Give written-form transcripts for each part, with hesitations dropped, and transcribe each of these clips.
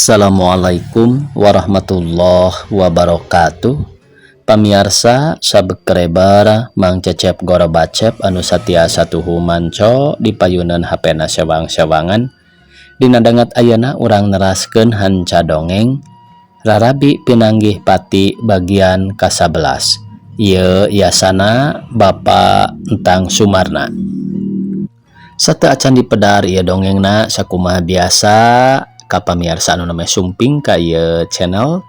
Assalamualaikum warahmatullahi wabarakatuh. Pamiarsa subscriber Mang Cecep Gorobacep anu satiasa tuhu manco di payunan HP na sewang-sewangan. Dina danget ayeuna urang neraskeun hanca dongeng Rarabi Pinanggih Pati bagian ka-11. Ieu yasana Bapak Entang Sumarna. Sateu acan dipedar ieu dongengna, sakumaha biasa ka pamiarsa anu namanya sumping ka ieu channel,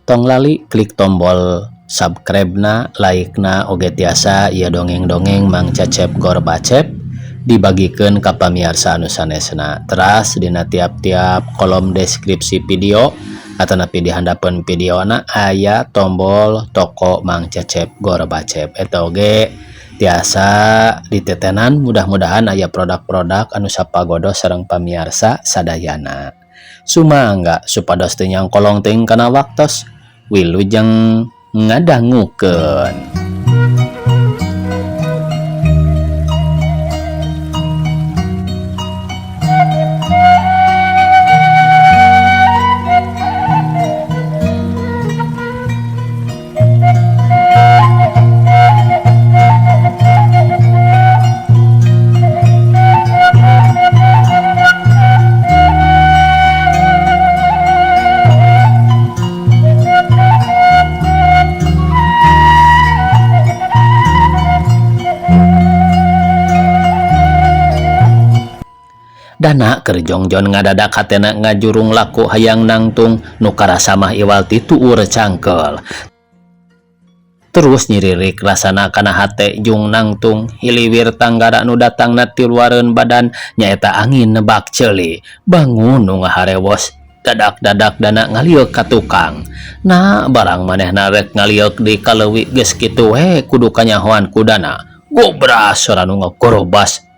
tong lali klik tombol subscribe na, like na, oge tiasa ieu dongeng-dongeng Mang Cecep Gorbacep dibagikan ka pamiarsa anu sanesna. Teras dina tiap-tiap kolom deskripsi video atau napi di handapeun video na aya tombol toko Mang Cecep Gorbacep, eta oge tiasa ditetenan. Mudah-mudahan aya produk-produk anu sapagodos sareng pamiarsa sadayana. Sumangga supados teu nyangkolong teuing kana waktos. Wilujeng ngadangukeun. Dana keur jongjon ngadadak hatena ngajurung laku hayang nangtung, nu karasa mah iwal ti tuur cangkel. Terus nyiririk rasana kana hate jung nangtung hiliwir tanggara nu datangna ti luareun badan, nyaeta angin nebak ceuli. Bangun nu ngaharewos, dadak-dadak Dana ngalieuk ka tukang. Nah, barang manehna rek ngalieuk di kaleuwi geus kitu we kudu kanyahoan ku Dana. Gobras, sora nu ngagorobas.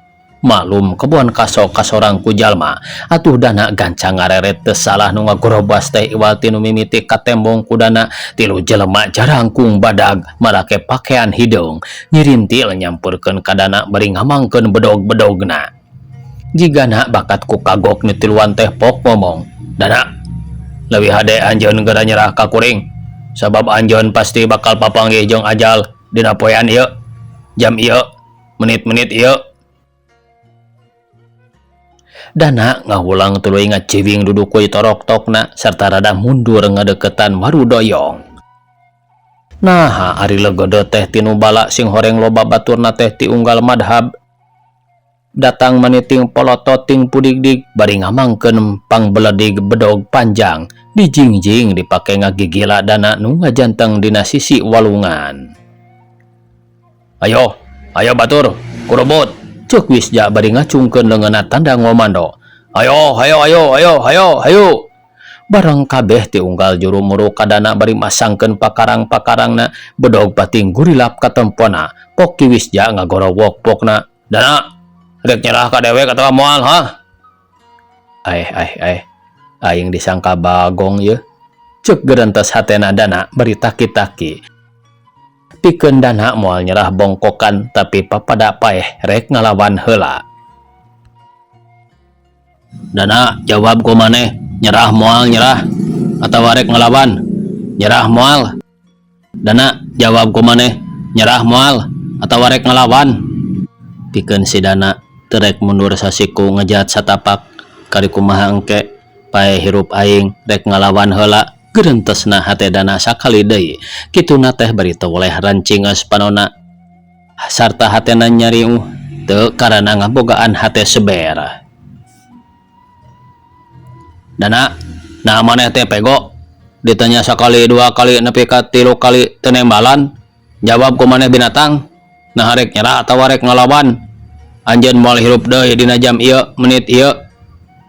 Malum kebon kaso kasorang ku jalma. Atuh Dana gancang ngareret, teu salah nu ngagorobas teh iwal ti nu mimiti katembong ku Dana. Tilu jelema jarangkung badag marake pakaian hideung nyirintil nyampurkeun ka Dana bari ngamangkeun bedog-bedogna. Jigana bakat ku kagok nu tiluan teh pok ngomong, "Dana, leuwih hade anjeun geura nyerah ka kuring, sabab anjeun pasti bakal papanggih jeung ajal dina poean ieu, jam ieu, menit-menit ieu." Dana ngahulang tuluy ngaciwing dudukui torok-tokna serta rada mundur ngadeketan waru doyong. Nah, ari legede teh tinu bala sing horeng loba baturna teh ti unggal madhab datang maniting polotot ting pudigdig bari ngamangkeun pangbeledig bedog panjang dijingjing dipake ngagigila Dana nu ngajanteng dina sisi walungan. "Ayo, ayo batur, kurubut," cek Wisja bari ngacungkeun leungeunna tanda ngomando. "Ayo, ayo, ayo, ayo, ayo, ayo." Barang kabeh ti unggal juru muru ka Dana bari masangkeun pakarang-pakarangna, bedog pating gurilap katempona. Pok Ki Wisja ngagorowok pokna. "Dana, rek nyerah ka dewek atawa moal, ha?" "Aeh, aeh, aeh, aing disangka bagong ye," cek gerentes hatena Dana bari taki-taki. Pikeun Dana moal nyerah bongkokan, tapi papada paeh rek ngalawan heula. "Dana, jawab ku maneh, nyerah moal nyerah atawa rek ngalawan? Nyerah moal? Dana, jawab ku maneh, nyerah moal atawa rek ngalawan?" Pikeun si Dana teu rek mundur sasiku ngejat satapak. "Kari kumaha engke paeh hirup aing, rek ngalawan heula," gerentesna hate Dana sakali deui. Kituna teh bari teu weleh rancinges panona sarta hatena nyariuh teu karana ngabogaan hate seber. "Dana, nah maneh teh pego ditanya sakali dua kali nepi ka tilu kali teu nembalan. Jawab ku maneh, binatang, nah rek nyerah atawa rek ngalawan? Anjeun moal hirup deui dina jam ieu, menit ieu,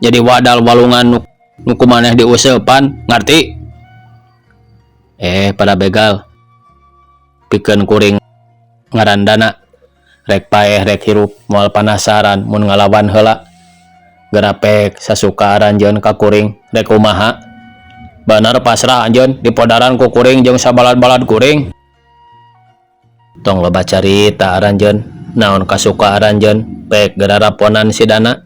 jadi wadal walungan nu ku maneh diuseupan, ngarti?" "Eh, pada begal, pikeun kuring ngaran Dana, rek paeh rek hirup moal panasaran mun ngalawan heula. Geura pek sasuka aranjeun ka kuring, rek kumaha? Bener pasrah anjeun dipodaran ku kuring jeung sabalad-balad kuring? Tong loba carita aranjeun, naon kasuka aranjeun, pek geura raponan si Dana.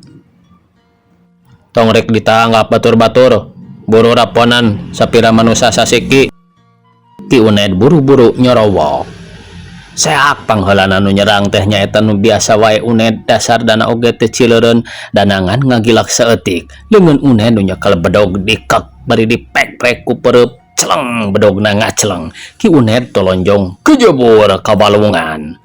Tong rek ditanggap batur-batur." Buru raponan sapira manusa sasiki. Ki Uned buru-buru nyorowok. Seak pangheulana nu nyerang teh nyaeta nu biasa wae Uned dasar dana oge teu cileureun danangan ngagilak saeutik. Leungeun Uned nu nyekel bedog dikek bari dipek-pek ku pereup celeng bedogna ngaceleng. Ki Uned tolonjong kejebur ka balungan.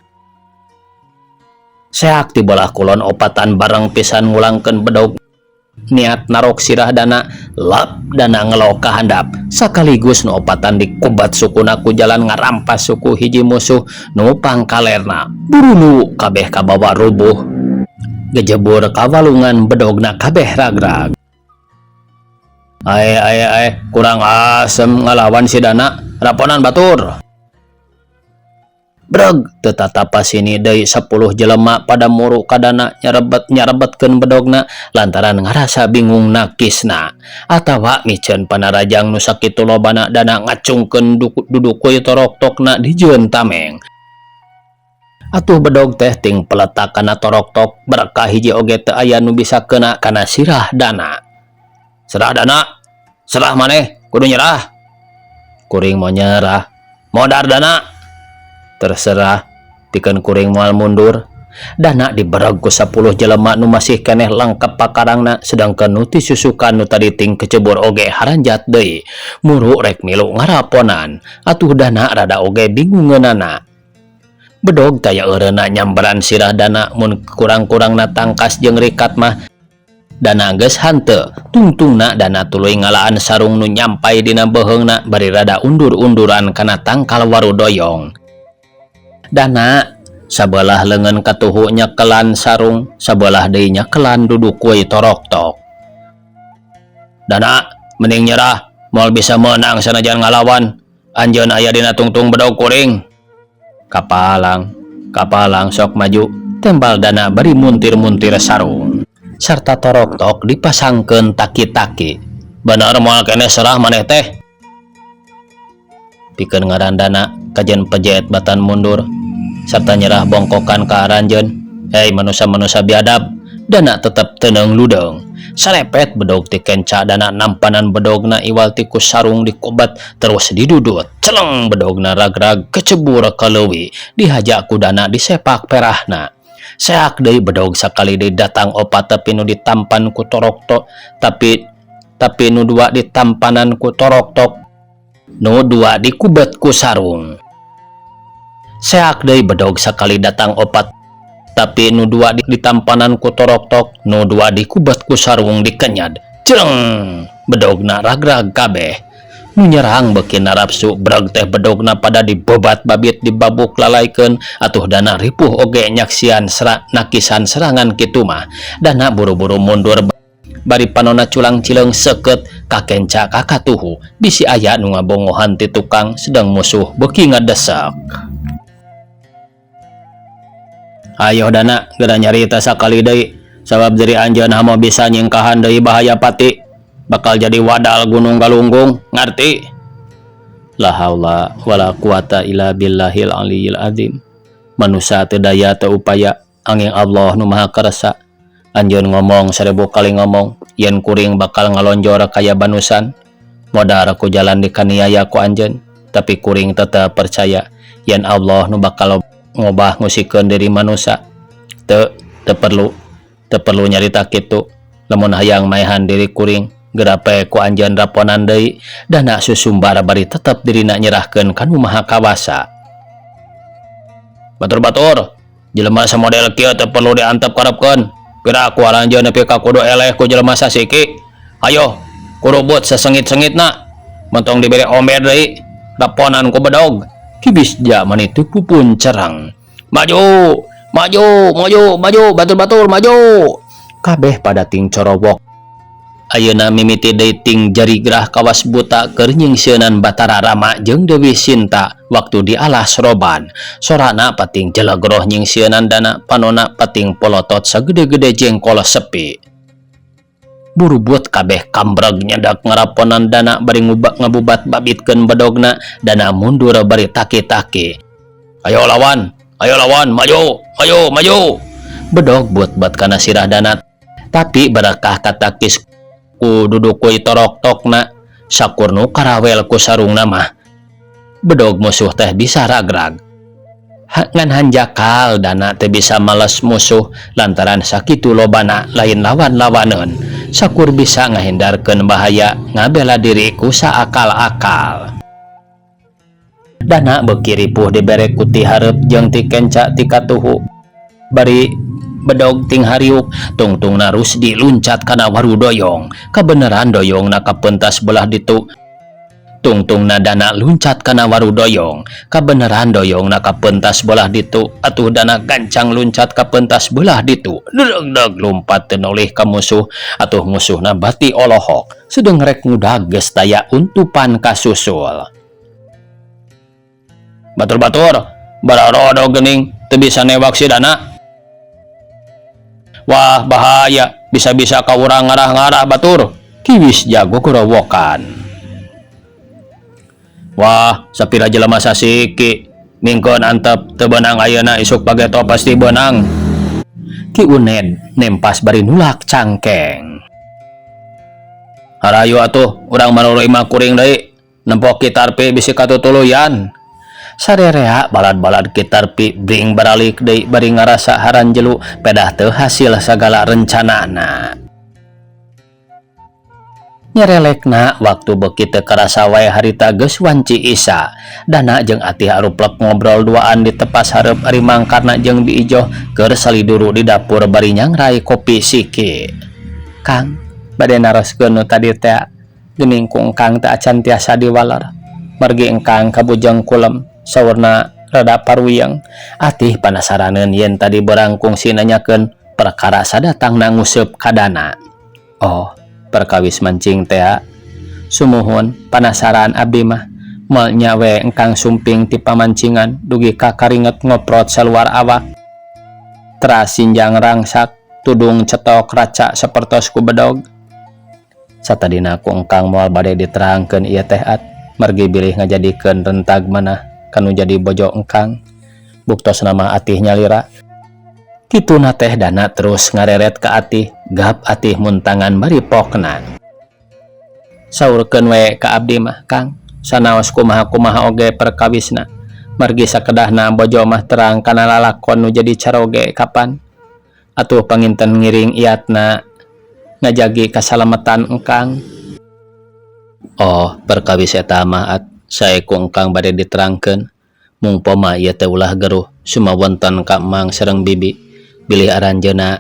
Seak ti belah kulon opatan bareng pisan ngulangkeun bedog niat narok sirah dana lap dana ngelok ka handap sakaligus nu opatan dikubat sukuna ku jalan ngarampas suku hiji musuh nu pangkalerna burulu kabeh kabawa rubuh gejebur ka walungan bedogna kabeh ragrag. Ae ae ae kurang asem ngalawan si dana raponan batur. Breg teu tatapa sini deui 10 jelema pada muru ka dana nyarebet nyarebetkeun bedogna lantaran ngarasa bingung nakisna atawa miceun panarajang nu sakitu lobana dana ngacungkeun dudukuy toroktokna dijieun tameng. Atuh bedog teh ting peletak kana toroktok berkah hiji oge teu aya nu bisa kena kana sirah dana. Serah dana, serah maneh, kudu nyerah. Kuring mau nyerah, modar dana. Terserah, pikeun kuring moal mundur. Dana dibereg ku 10 jelema nu masih keneh lengkap pakarangna sedangkan nu ti susukan nu tadi ting kecebur oge haranjat deui. Muru rek milu ngaraponan, atuh dana rada oge bingungeunana. Bedog taya eureuna nyamberan sirah dana mun kurang-kurangna tangkas jeung rikat mah. Dana geus hanteu, tungtungna dana tuluy ngalaan sarung nu nyampai dina beuheungna bari rada undur-unduran kana tangkal waru doyong. Dana sabelah leungeun katuhu nyekelan sarung, sabelah deui nyekelan dudukuy toroktok. Dana mending nyerah, moal bisa meunang sanajan ngalawan. Anjeun aya dina tungtung bedog kuring. Kapalang, kapalang sok maju, tembal dana bari muntir-muntir sarung. Sarta toroktok dipasangkeun taki-taki. Bener moal keneh serah maneh teh. Pikeun ngaran dana kajen pejet batan mundur sarta nyerah bongkokan ka aranjeun. Hei manusa-manusa biadab, dana tetep teu ludeung. Sarepet bedog ti kenca dana nampanan bedogna iwal ti ku sarung dikobat terus didudut. Celeng bedogna ragrag kecebur ka leuwi dihaja ku dana disepak perahna. Seak deui bedog sakali deui datang opat tapi nu ditampan ku toroktok tapi nu dua ditampanan ku toroktok nu dua dikubet ku sarung. Seak deui bedog sakali datang opat tapi nu dua ditampanan ku toroktok nu dua dikubet ku sarung dikenyad. Celeng bedogna ragrag kabeh. Nu nyerang beuki narapsu breg teh bedogna pada dibebat babit dibabuk lalaikeun atuh dana ripuh oge nyaksian nakisan serangan kitu mah. Dana buru-buru mundur bari panona culang cileung seukeut kakenca kakatuhu bisi aya nu ngabongohan ti tukang sedang musuh beuki ngadesek. Ayo dana geura nyarita sakali deui sabab diri anjeun hamo bisa nyingkahan deui bahaya pati bakal jadi wadal gunung galunggung ngarti. La haula wala quwata illa billahil aliyil azim. Manusa teu daya teu upaya angin Allah nu maha karsa. Anjeun ngomong 1000 kali ngomong yen kuring bakal ngalonjor kaya banusan modar ku jalan dikaniaya ku anjeun tapi kuring tetep percaya yen Allah nu bakal ngobah ngusikeun diri manusa. Teu perlu nyarita kitu lamun hayang maehan diri kuring gerape ku anjeun raponan deui dana susumbar bari tetep dirina nyerahkeun ka nu maha kawasa. Batur-batur jelema samodel kieu teu perlu diantep karepkeun pira ku aranjeun nepi ka kudu eleh ku jelema sasiki. Ayo kurubut sesengit-sengitna mentong dibere omber deui raponan ku bedog. Kibis ja mani teu pupun cerang. Maju maju maju maju batur-batur maju kabeh pada ting corowok. Ayeuna mimiti deui ting jari gerah kawas buta keur nyingsieunan Batara Rama jeung Dewi Sinta waktu di alas roban. Sorana pating jelegroh nyingsieunan dana panona pating polotot sagede-gede jengkol sepi. Burubut kabeh kambreg nyedak ngaraponan dana bari ngabubat babitkeun bedogna dana mundur bari taki-taki. Ayo lawan, ayo lawan, maju, maju, maju. Bedog buat-buat kana sirah dana tapi barakah katakis Ku dudukui toroktokna sakur nu karawel ku sarungna mah bedog musuh teh bisa ragrag. Ngan hanjakal Dana teu bisa males musuh lantaran sakitu lobana lain lawan-lawaneun sakur bisa ngahindarkeun bahaya ngabela diri ku saakal-akal. Dana beuki ripuh dibere ku ti hareup jeung ti kenca ti katuhu bari bedog ting hariuk tungtungna Rusdi luncat kana waru doyong kabeneran doyongna kapentas belah ditu. Tungtungna Dana luncat kana waru doyong kabeneran doyongna kapentas belah ditu atuh Dana gancang luncat ka pentas belah ditu deg-deg lumpat teu nolih ka musuh atuh musuhna bati olohok sedeng rek ngudag geus taya untupan kasusul. Batur-batur bararodo geuning teu bisa newak si Dana. Wah bahaya bisa-bisa ka urang ngarah-ngarah batur kiwis jago gorowokan. Wah sapira jelema sasiki mingkeun antep teu beunang ayeuna isuk pageto pasti beunang. Ki Uned nempas bari nulak cangkeng. Harayu atuh urang maruru imah kuring deui nempo Ki Tarpi bisi katutuluyan. Sarerea balad-balad Ki Tarpi bring baralik deui bari ngarasa haranjelu pedah teu hasil sagala rencanana. Nyerelekna waktu beuki teu karasa wae harita geus wanci Isa. Dana jeung Atih aruplek ngobrol duaan di tepas hareup ari Mang Karna jeung Bi Ijoh keur saliduru di dapur bari nyangrai kopi siki. Kang, bade naroskeun nu tadi teh geuning ku engkang teh acan tiasa diwaler. Margi engkang kabujeng kulem saurna rada paruyeng. Atih panasaraneun yen tadi beurang kungsi nanyakeun perkara sadatangna nguseup ka Dana. Oh, perkawis mancing tea sumuhun panasaran abdi mah moal nya we engkang sumping ti pamancingan dugi ka karinget ngoprot saluar awak teras sinjang rangsak tudung cetok raca sapertos ku bedog. Satadina ku engkang moal bade diterangkeun ieu teh at margi bilih ngajadikeun rentag manah kanu jadi bojo engkang buktosna mah Atih nyalira. Kituna teh Dana terus ngareret ka Atih gap Atih muntangan bari pokna. Saurkeun we ka abdi mah Kang sanaos kumaha-kumaha oge perkawisna margi sakedahna bojo mah terang kana lalakon nu jadi caroge kapan atuh panginten ngiring iatna ngajagi kasalametan engkang. Oh perkawis eta mah at sae ku engkang bade diterangkeun mung poma ieu teh ulah geruh sumawonten ka emang sareng bibi bilih aranjeunna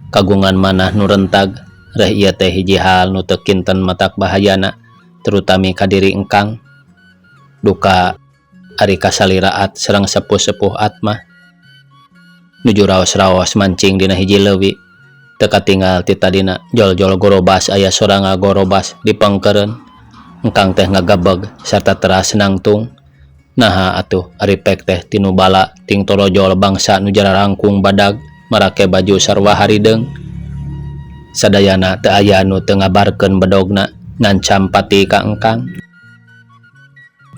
kagungan manah nu rentag reh ieu teh hiji hal nu teu kinten matak bahayana terutami ka diri engkang duka ari kasaliraat sareng sepuh-sepuh at mah nuju raos-raos mancing dina hiji leuwi teu katinggal ti tadina jol-jol gorobas aya soranga gorobas dipengkeureun engkang teh ngagebeg sarta teras nangtung. Naha atuh ari pek teh tinu bala ting torojol bangsa nu jararangkung badag marake baju sarua harideung. Sadayana teu aya nu teu ngabarkeun bedogna ngancam pati ka engkang.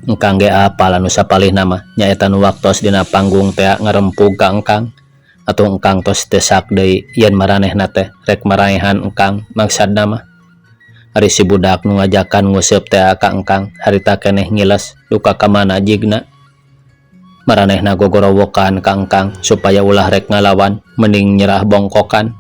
Engkang ge apal anu sapalihna mah nyaeta nu waktos dina panggung tea ngarempug ka engkang. Atuh engkang tos teu sak deui yen maranehna teh rek maraehan engkang maksadna mah. Ari si budak nu ngajakan nguseup tea ka engkang harita keneh ngiles duka ka mana jigna. Maranehna gogorowokan ka engkang supaya ulah rek ngalawan mending nyerah bongkokan.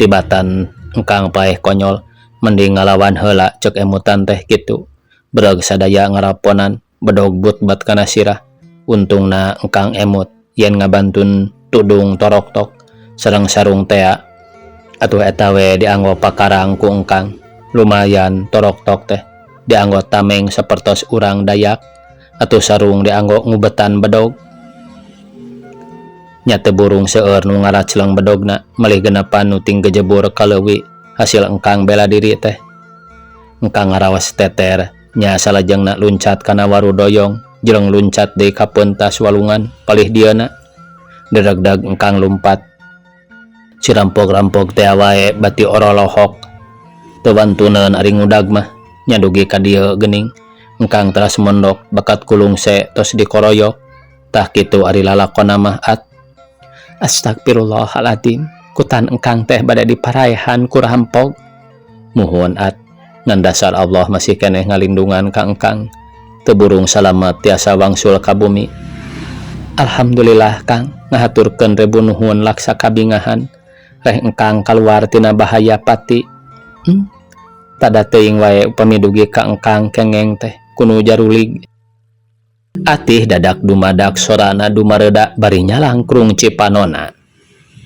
Tibatan engkang paeh konyol mending ngalawan heula ceuk emutan teh kitu. Beureg sadaya ngaraponan bedog but-bat kana sirah. Untungna engkang emut yen ngabantun tudung toroktok sareng sarung tea. Atuh eta we dianggo pakarang ku engkang. Lumayan toroktok teh dianggo tameng sapertos urang Dayak atuh sarung dianggo ngubetan bedog. Nya teu burung seueur nu ngaracleng bedogna malih genepan nu ting gejebur ka leuwi hasil engkang bela diri teh. Engkang ngaraos teter nya salajengna luncat kana waru doyong jeung luncat deui ka pentas walungan palih dieuna. Dedegdeg engkang lumpat. Si rampok-rampok teh wae bati orolohok. Teu wantuneun ari ngudag mah nya dugi ka dieu geuning. Engkang teras mondok bakat kulungse tos dikoroyok. Tah kitu ari lalakonna mah at. Astagfirullahaladzim, kutan engkang teh bade diparaehan ku rampok. Muhun at ngan dasar Allah masih keneh ngalindungan ka engkang teu burung salamet tiasa wangsul ka bumi. Alhamdulillah Kang ngahaturkeun rebu nuhun laksa kabingahan reh engkang kaluar tina bahaya pati. Hmm. Tada teuing wae upami dugi ka engkang kengeng teh kunu jarulig. Atih dadak dumadak sorana dumareda bari nyalangkrung cipanona.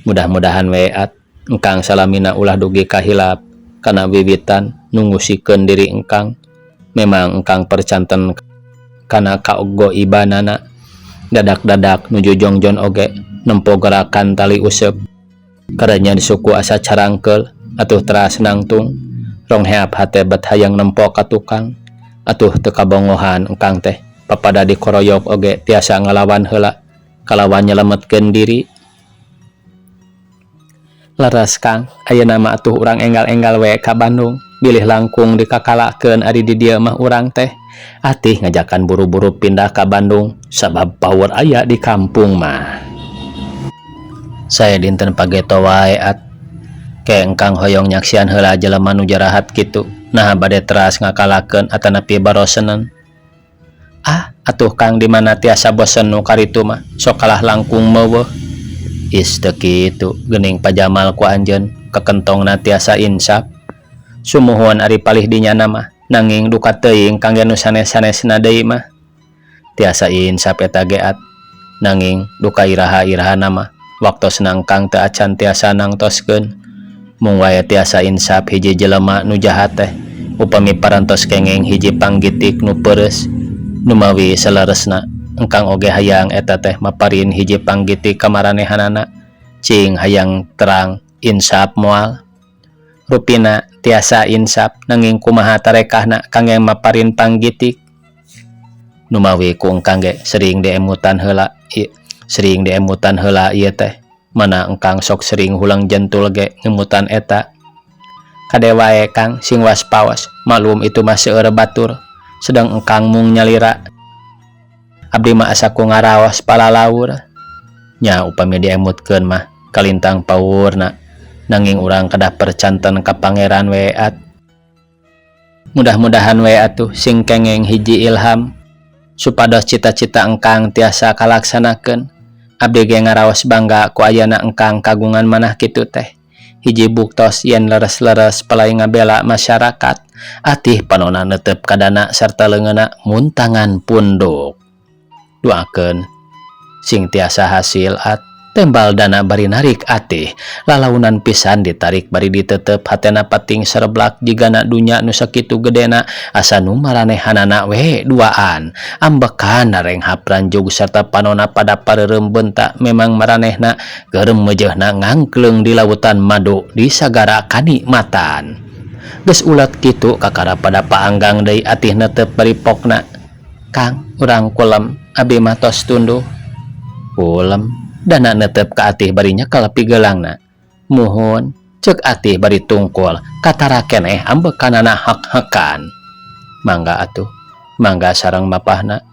Mudah-mudahan we at engkang salamina ulah dugi kahilap kana wiwitan nu ngusikeun diri engkang. Memang engkang percanten kana kagoibanana. Dadak-dadak nuju jongjon oge nempo gerakan tali useup. Karenyen suku asa carangkeul atuh teras nangtung. Rongheap hate bet hayang nempo ka tukang. Atuh teu kabongohan engkang teh papada dikoroyok oge tiasa ngalawan heula kalawan nyelametkeun diri. Leres Kang, ayeuna mah atuh urang enggal-enggal we ka Bandung, bilih langkung dikakalakeun ari di dieu mah urang teh. Atih ngajakan buru-buru pindah ka Bandung sabab power aya di kampung mah. Sae dinten pageto wae at. Ke engkang hoyong nyaksian heula jelema nu jarahat kitu, naha bade teras ngakalakeun atanapi barosenen. Ah, atuh Kang di mana tiasa bosen nu karitu mah, sok kalah langkung meuweuh. Is teu kitu, geuning pajamal ku anjeun, kekentongna tiasa insap. Sumuhun ari palih dinyana mah, nanging duka teuing kangge nu sanes-sanesna deui mah. Tiasa insap eta ge at, nanging duka iraha-irahana mah waktosna engkang teu acan tiasa nangtoskeun. Mung wae tiasa insap hiji jelema nu jahat teh upami parantos kenging hiji panggitik nu peureus numawi saleresna engkang oge hayang eta teh maparin hiji panggitik ka maranehanana cing hayang terang insap moal. Rupina tiasa insap nanging kumaha tarekahna kangge maparin panggitik. Numawi ku engkang ge sering diemutan heula sering diemutan heula ieu teh mana engkang sok sering hulang jentul ge ngemutan eta. Kade wae Kang sing waspawas maklum itu mah seueur batur sedang engkang mung nyalira. Abdi mah asa ku ngaraos palalaur. Nya upami diemutkeun mah kalintang paurna nanging urang kedah percanten ka pangeran we at. Mudah-mudahan we atuh sing kengeng hiji ilham supados cita-cita engkang tiasa kalaksanakeun. Abdi ge ngaraos bangga ku ayana engkang kagungan manah kitu teh. Hiji buktos yen leres-leres palai ngabela masyarakat. Atih panona netep kadana sarta leungeunna muntangan punduk. Doakeun sing tiasa hasil at. Tembal dana bari narik atih lalaunan pisan ditarik bari ditetep hatena pating sereblak jigana dunya nu sakitu gedena asa nu maranehanana we duaan ambekan narenghap ranjug serta panona pada pareureum bentak memang maranehna keur meujeuhna ngangkleung di lautan madu di sagara kanikmatan geus ulat kitu kakara pada paanggang deui atih netep bari pokna. Kang urang kulem abi mah tos tunduh kulem dana netep ka atih bari nyekel pigelangna. Muhun cek atih bari tungkul katara keneh ambekanana hak-hakan. Mangga atuh mangga sareng mapahna.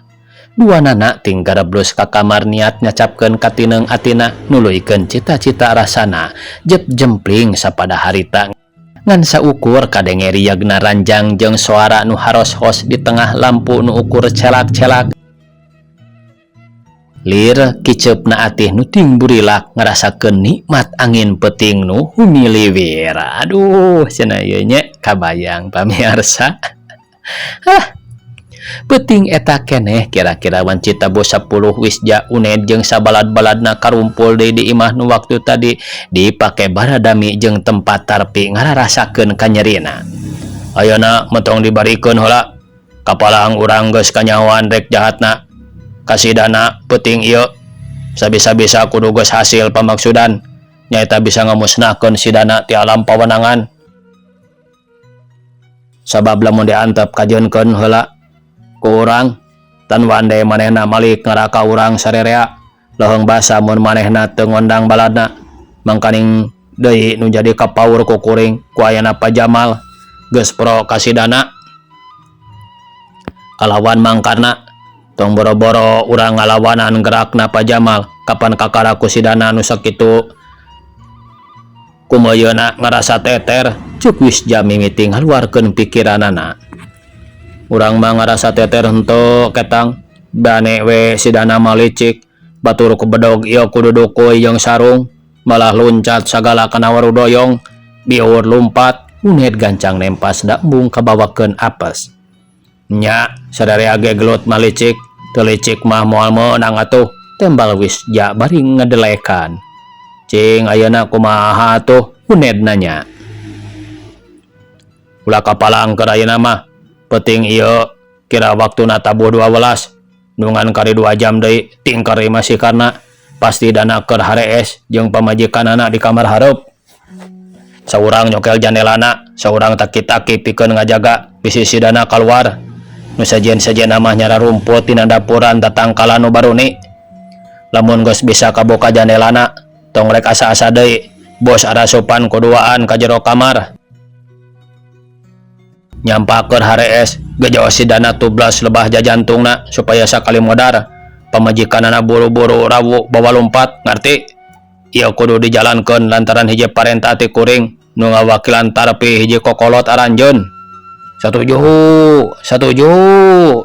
Dua nana ting gareblus ka kamar niat nyacapkeun katineng atina nuluykeun cita-cita rasana jep jempling sapada harita ngan saukur kadenge riagna ranjang jeung suara nu haros-hos di tengah lampu nu ukur celak-celak. Lir kiceupna atih nu ting burilak ngarasakeun nikmat angin peuting nu humiliwir. Aduh cenah ieu nya kabayang pamirsa. Hah. Peuting eta keneh kira-kira wanci tabuh 10 wisja uned jeung sabalad-baladna karumpul deui di imah nu waktu tadi dipake baradami jeung tempat tarpi ngararasakeun kanyerina. Ayeuna metong dibarikeun heula kapalang urang geus kanyahoan rek jahatna. Kasidana peuting ieu sabisa-bisa kudu geus hasil pamaksudan nyaeta bisa ngamusnahkeun sidana ti alam pawenangan. Sabab lamun diantep kajeunkeun heula ku urang tan wande manehna malik ngaraka urang sarerea leuheung basa mun manehna teu ngondang baladna mangkaning deui nu jadi kapaur ku kuring ku ayana pajamal geus pro kasidana kalawan mangkarna tong boro-boro urang ngalawanan gerakna pajamal kapan kakara ku sidana nu sakitu kumeyeuna ngarasa teter Cuk Wisja mimiti ngaluarkeun pikiranana. Urang mah ngarasa teter henteu ketang, bane we si Dana mah licik, batur ku bedog ieu kudu dukuy jeung sarung, malah luncat sagala kana warudoyong, biur lumpat, Uned gancang nempas da embung kabawakeun apes. Nya, sadarea ge gelut mah licik, teu licik mah moal meunang atuh, tembal Wisja bari ngedelekan. Cing ayeuna kumaha atuh, Uned nanya. Ulah kapalang keur ayeuna mah, peuting ieu kira waktuna tabuh 12, nungan kari 2 jam deui tingker imah sikarna, pasti Dana keur harees jeung pamajikanana di kamar hareup. Saurang nyokel jandelana, saurang taki-taki pikeun ngajaga bisi si Dana kaluar. Nu sejen-sejenna mah nyararumput dina dapuran tatangkalan nu baruni. Lamun geus bisa kabuka jandelana, tong rek asa-asa deui, bos arasupan kuduaan ka jero kamar. Nyampa keur harees, gejo si Dana tublas lebah jajantungna supaya sakali modar pamajikanana buru-buru rawu bawa lumpat, ngarti? Ieu kudu dijalankeun lantaran hiji parentah ti kuring nu ngawakilan tarpi hiji kokolot aranjeun. Satuju, satuju,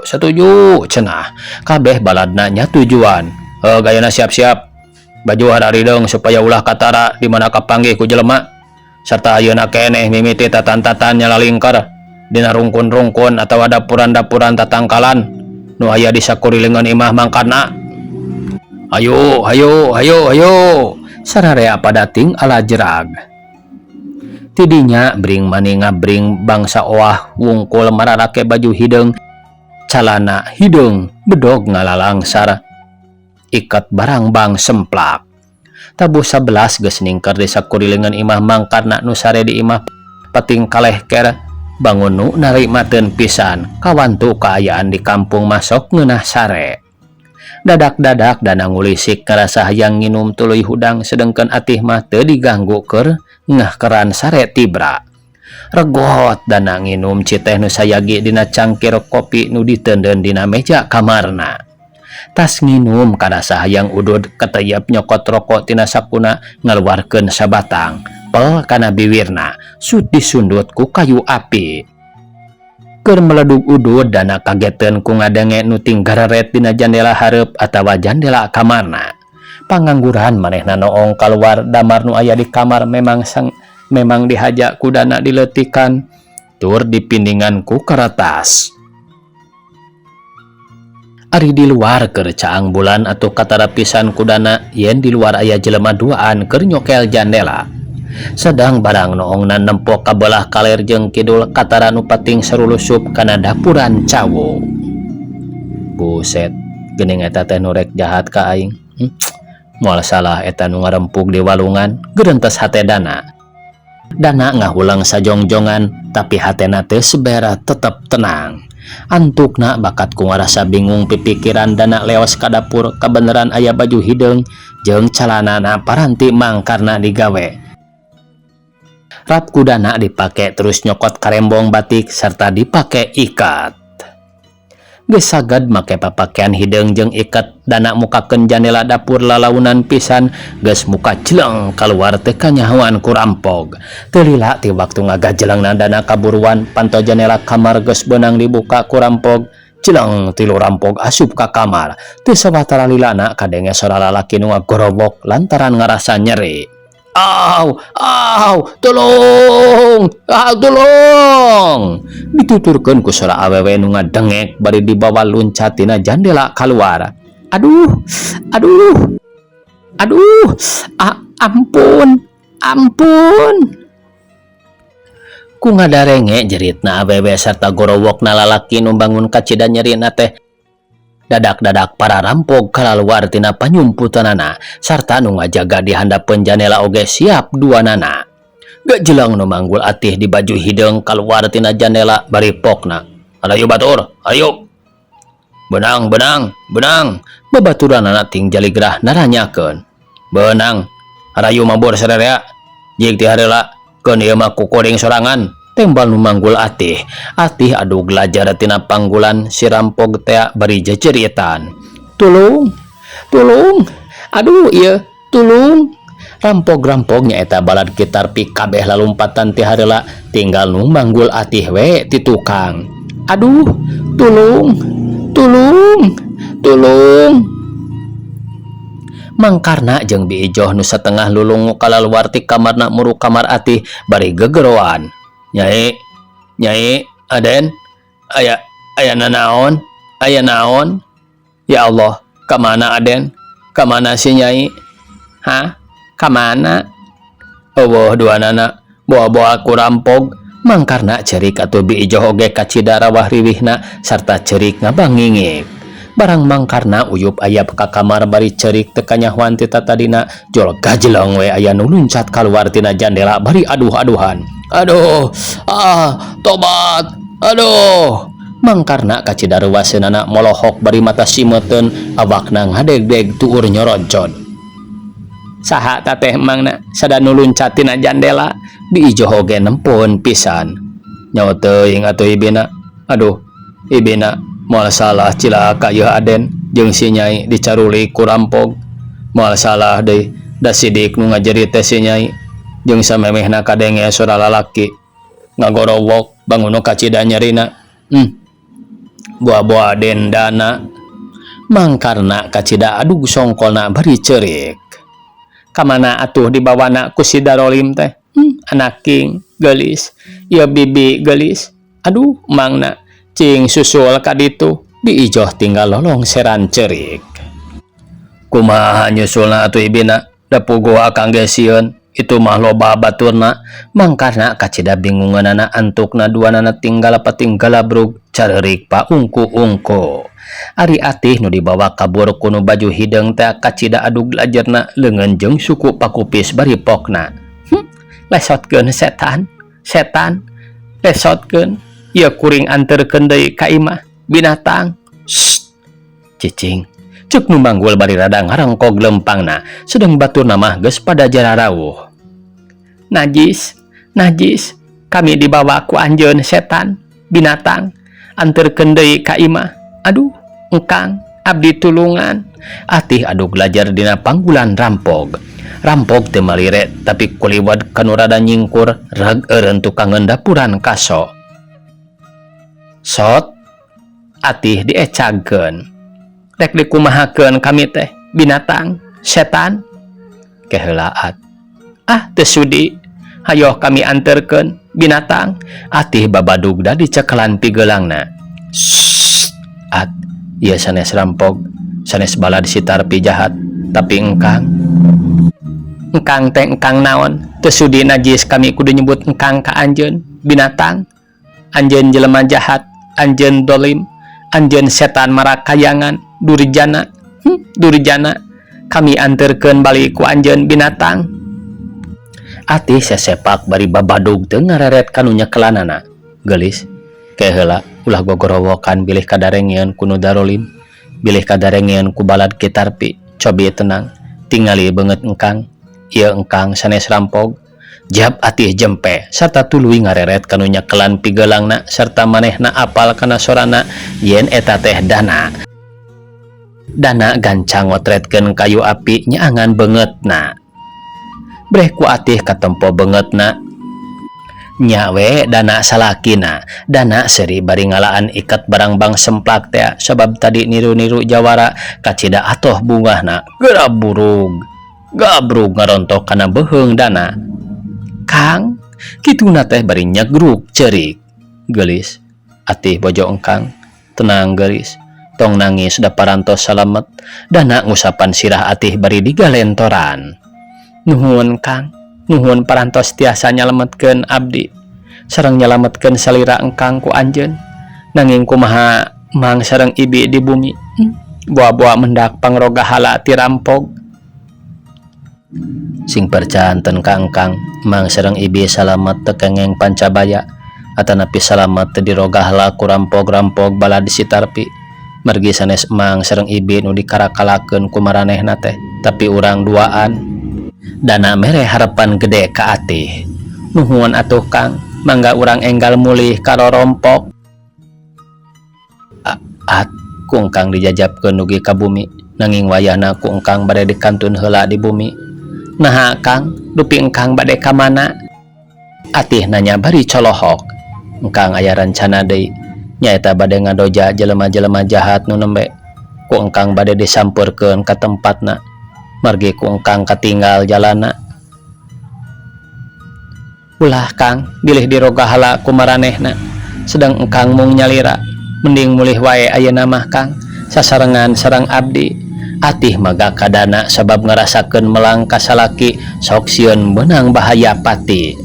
satuju, cenah. Kabeh baladna nyatujuan. Heuh gayana siap-siap. Baju hararideung supaya ulah katara di mana kapanggih ku jelema. Sarta ayeuna keneh mimiti tatan-tatan nyalalingker dina rungkun-rungkun atawa dapuran-dapuran tatangkalan nu aya di sakurilingan imah mangkana. Hayu, hayu, hayu, hayu. Sararea padating ala jerag. Tidinya bring mani ngabring bangsa oah wungkul mararake baju hideung, calana hideung, bedog ngalalangsar, ikat barangbang semplak. Tabuh 11 geus ningker di sakurilingan imah mangkarna nu sare di imah pating kalehker bangun nu narimateun pisan kawantu kaayaan di kampung masok ngeunah sare. Dadak-dadak Dana ngulisik ngarasa hayang nginum tuluy hudang sedengkeun atih mah teu diganggu keur ngahkeran sare tibra. Regot Dana nginum citeh nu sayagi dina cangkir kopi nu diteundeun dina meja kamarna. Tas nginum karasa hayang udud keteyap nyokot rokok tina sakuna ngaluarkeun sabatang pel kana biwirna sut disundut ku kayu api. Keur meledug udud Dana kageteun ku ngadenge nu tinggareret dina jandela hareup atawa jandela kamarna. Pangangguran manehna noong kaluar damar nu aya di kamar memang sang memang dihaja ku Dana dileutikan tur dipindingan ku keretas. Ari di luar keur caang bulan atuh katara pisan ku Dana yen di luar aya jelema duaan keur nyokel jandela. Sedang barang noongna nempo ka belah kaler jeung kidul katara nu pating sarulusup kana dapuran cawu. Buset, geuning eta teh nu rek jahat ka aing. Moal salah eta nu ngarempug di walungan, gerentes hate Dana. Dana ngahulang sajongjongan, tapi hatena teu sebera tetep tenang. Antukna bakat ku ngarasa bingung pipikiran Dana leos ka dapur kabeneran aya baju hideung jeung calanana paranti mangkarna digawe. Rap ku Dana dipake terus nyokot karembong batik serta dipake ikat. Geus saged make papakean hideung jeung ikat Dana mukakeun jandela dapur lalaunan pisan geus muka jeleng kaluar teu kanyahoan ku rampog. Teu lila ti waktu ngagajelengna Dana kaburuan panto jandela kamar geus beunang dibuka ku rampog. Jeleng tilu rampog asup ka kamar. Teu sawatara lilana kadenge sora lalaki nu ngagorowok lantaran ngarasa nyeri. Aw, aw, tolong, aw, tolong. Dituturkeun ku sora awewe nu ngadengek bari dibawa luncat tina jandela kaluar. Aduh, aduh, aduh, ampun, ampun. Ku ngadarenge jeritna awewe sarta gorowokna lalaki nu bangun kacida nyerina teh. Dadak-dadak para rampog kalaluar tina panyumputanana sarta nu ngajaga di handapeun jandela oge siap duanana. Gajeleng nu manggul atih di baju hideung kaluar tina jandela bari pokna. Ayo batur, ayo. Benang, benang, benang. Babaturanana ting jaligrah naranyakeun. Benang, harayu mabur sararea. Jig ti hareula, keun ieu mah kukuring sorangan. Tembal nu manggul atih. Atih adug lajar tina panggulan si rampog tea bari jejeritan. Tulung, tulung, aduh ieu, tulung. Rampog-rampog nyaeta balad Ki Tarpi kabeh lalumpatan ti hareula tinggal nu manggul Atih we ti tukang. Aduh, tulung, tulung, tulung. Mang Karna jeung Bi Ijoh nu satengah lulungu kalaluar ti kamarna muruk kamar Atih bari gegeroan. Nyai, nyai, Aden, aya aya nanaon, aya naon? Ya Allah, kamana Aden? Kamana si Nyai? Hah? Kamana? Euweuh duanana, boa-boa ku rampog. Mang Karna ceurik atuh Bi Ijoh oge kacida rawah riwihna sarta ceurik ngabangingik. Barang Mang Karna uyup ayap ka kamar bari ceurik teu kanyahoan ti tatadina, jol gajleng we aya nu luncat kaluar tina jandela bari aduh-aduhan. Aduh, ah, tobat, aduh. Mang Karna kacida reuwaseunana molohok bari mata simeuteun, awakna ngadegdeg tuur nyoroncon. Saha ta teh Mangna sada nu luncat tina jandela? Bi Ijoh oge nempoeun pisan. Nyaho teuing atuh ibina. Aduh, ibina moal salah cilaka yeuh Aden jeung si Nyai dicarulik ku rampog. Moal salah deui da sidik nu ngajerit teh si Nyai jeung samemehna kadenge sora lalaki ngagorowok bangun kacida nyerina. Boa-boa dendana. Mang Karna kacida adug songkolna bari ceurik. Kamana atuh dibawana ku si Darolim teh? Anaking geulis, ieu bibi geulis. Aduh, Mangna cing susul ka ditu. Bi Ijoh tinggal lolongseran ceurik. Kumaha nyusulna atuh ibina? Da puguh akang ge sieun. Itu mah loba baturna. Mang Karna kacida bingungeunana antukna duanana tinggal patinggalabrug careurik paungku-ungku. Ari Atih nu dibawa kabur ku nu baju hideung teh kacida adug lajerna leungeun jeung suku pakupis bari pokna. Lesotkeun setan, setan, lesotkeun. Ieu kuring anterkeun deui ka imah binatang. Sst, cicing. Ceuk nu manggul bari rada ngarengkog lempangna, sedeng baturna mah geus pada jararawuh. Najis, najis, kami dibawa ku anjeun setan, binatang, anterkeun deui ka imah. Aduh, engkang, abdi tulungan. Atih adug lajar dina panggulan rampog. Rampog teu malire tapi kuliwat kanu rada nyingkur rag eureun tukangeun dapuran kaso. Sot, Atih diecagkeun. Rek dikumahakeun kami teh, binatang, setan. Kehelaat. Ah, teu sudi. Hayoh kami anterkeun binatang. Atih babadugda dicekelan pigeulangna. Sst, at, ieu sanes rampog, sanes balad si Tarpi jahat, tapi engkang. Engkang teh engkang naon? Teu sudi najis kami kudu nyebut engkang ka anjeun, binatang. Anjeun jelema jahat, anjeun dolim, anjeun setan marakayangan, durjana. Durjana. Kami anterkeun balik ku anjeun binatang. Atih sesepak bari babadug teu ngareret kanu nyekelanana. Geulis, ke heula ulah gogorowokan bilih kadarengeun ku nu darolim, bilih kadarengeun ku balad Ki Tarpi. Cobi tenang, tingali beungeut engkang. Ieu engkang sanes rampog. Jab Atih jempe sarta tuluy ngareret kanu nyekelan pigeulangna sarta manehna apal kana sorana yen eta teh Dana. Dana gancang ngotretkeun kayu api nyaangan beungeutna. Breh ku Atih katempo beungeutna. Nya we Dana salakina. Dana seuri bari ngalaan iket barangbang semplak teh sabab tadi niru-niru jawara kacida atoh bungahna geraburug. Gabrug ngarontok kana beuheung Dana. Kang, kituna teh bari nyegruk ceurik. Geulis, Atih bojo engkang, tenang geulis. Tong nangis da parantos salamet. Dana ngusapan sirah Atih bari digalentoran. Nuhun Kang, nuhun parantos tiasa nyalametkeun abdi. Sareng nyalametkeun salira engkang ku anjeun. Nanging kumaha Mang sareng ibi di bumi? Boa-boa mendak pangrogahala ti rampog. Sing percanten ka engkang, Mang sareng ibi salamet teu kengeng pancabaya atanapi salamet teu dirogahala ku rampog-rampog balad si Tarpi. Margi sanes Mang sareng ibi nu dikarakalakeun ku maranehna teh, tapi urang duaan. Dana mere harapan gede ka Atih. Nuhun atuh Kang, mangga urang enggal mulih ka rorompok. At, ku engkang dijajabkeun dugi ka bumi, nanging wayahna ku engkang bade dikantun heula di bumi. Naha Kang, dupi engkang bade ka mana? Atih nanya bari colohok. Engkang aya rencana deui, nyaeta bade ngadoja jelema-jelema jahat nu nembe. Ku engkang bade disampeurkeun ka tempatna. Margi ku engkang katinggal jalana. Ulah Kang, bilih dirogahala ku maranehna. Sedang engkang mung nyalira. Mending mulih wae ayeuna mah Kang, sasarengan sareng abdi. Atih maga kadana sabab ngarasakeun melang ka salaki sok sieun beunang bahaya pati.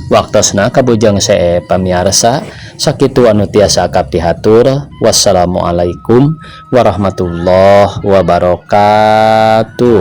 Waktosna kabujang see pamiarsa, sakitu anu tiasa kapti hatur. Wassalamualaikum warahmatullahi wabarakatuh.